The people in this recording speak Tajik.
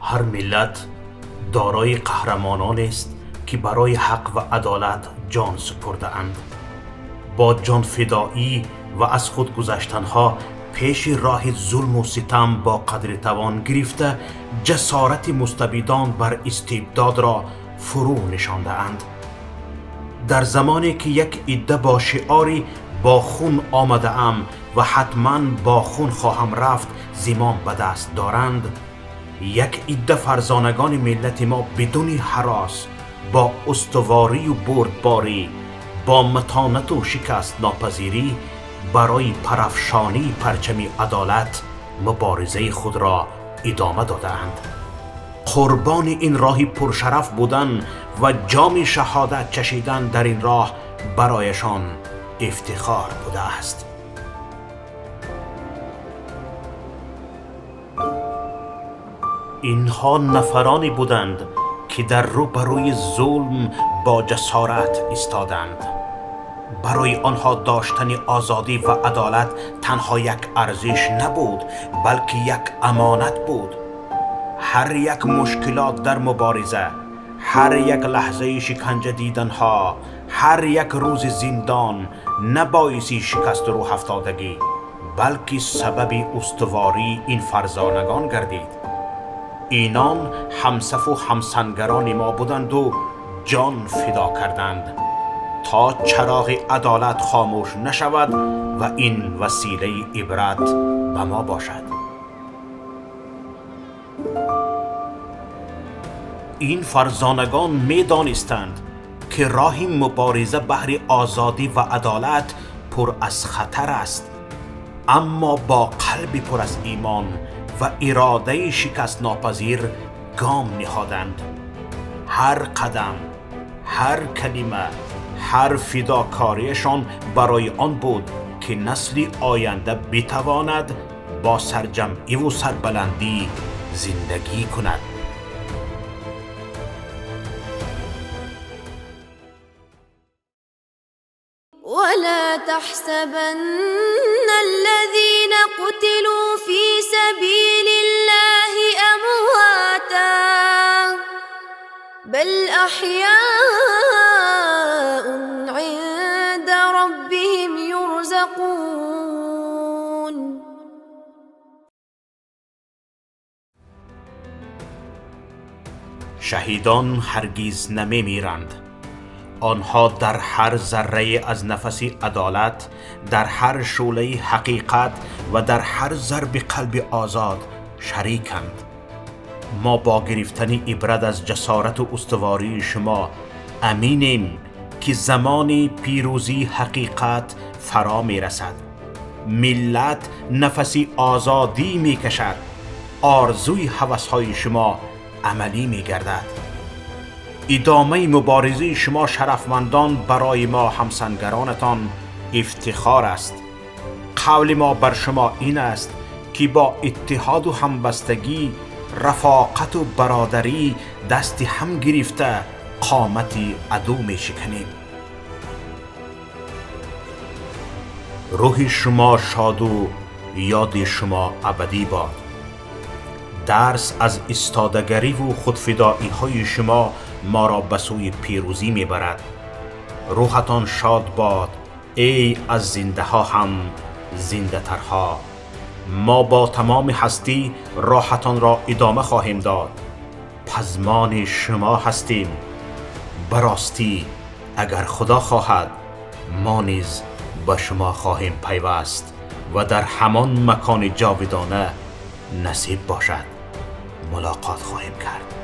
Ҳар миллат дорои қаҳрамононест, ки барои ҳақ ва адолат ҷон супурдаанд. Бо ҷонфидоӣ ва аз худ гузаштанҳо пеши роҳи зулму ситам бо қадри тавон гирифта, ҷасорати мустабидон бар истибдодро фурӯ нишондаанд. Дар замоне ки як идда бо шиори бо хун омадаам ва ҳатман бо хун хоҳам рафт зимом ба даст доранд, як идда фарзонагони миллати мо бидуни ҳарос, бо устуворию бурдборӣ, бо матонату шикастнопазирӣ барои парафшонии парчами адолат муборизаи худро идома додаанд. Қурбони ин роҳи пуршараф будан ва ҷоми шаҳодат чашидан дар ин роҳ барояшон ифтихор будааст. Инҳо нафароне буданд, ки дар рӯбарӯи зулм бо ҷасорат истоданд. Барои онҳо доштани озодӣ ва адолат танҳо як арзиш набуд, балки як амонат буд. Ҳар як мушкилот дар мубориза, ҳар як лаҳзаи шиканҷа диданҳо, ҳар як рӯзи зиндон на боиси шикасту рӯҳафтодагӣ, балки сабаби устувории ин фарзонагон гардид. Инон ҳамсафу ҳамсангарони мо буданду ҷон фидо карданд, то чароғи адолат хомӯш нашавад ва ин василаи ибрат ба мо бошад. Ин фарзонагон медонистанд, ки роҳи мубориза баҳри озодӣ ва адолат пур аз хатар аст, аммо бо қалби пур аз имон ва иродаи шикастнопазир гом ниҳоданд. Ҳар қадам, ҳар калима, ҳар фидокориашон барои он буд, ки насли оянда битавонад бо сарҷамъиву сарбаландӣ зиндагӣ кунад. ولا تحسبن الذين قتلوا في سبيل الله أمواتا بل أحياء عند ربهم يرزقون. شهیدان هرگز نمیمیرند. آنها در هر ذره از نفس عدالت، در هر شعله حقیقت و در هر ضرب قلب آزاد شریکند. ما با گرفتن عبرت از جسارت و استواری شما امینیم که زمان پیروزی حقیقت فرا میرسد. ملت نفسی آزادی میکشد. آرزوی هوس‌های شما عملی میگردد. ادامه مبارزه شما شرفمندان برای ما همسنگرانتان افتخار است. قول ما بر شما این است که با اتحاد و همبستگی، رفاقت و برادری دست هم گرفته قامت عدو می شکنیم. روح شما شاد و یاد شما ابدی باد. درس از ایستادگری و خودفدایی های شما ما را به سوی پیروزی می برد. روحتان شاد باد ای از زنده ها هم زنده ترها. ما با تمام هستی راحتان را ادامه خواهیم داد. پزمان شما هستیم. براستی اگر خدا خواهد ما نیز به شما خواهیم پیوست و در همان مکان جاودانه نصیب باشد ملاقات خواهیم کرد.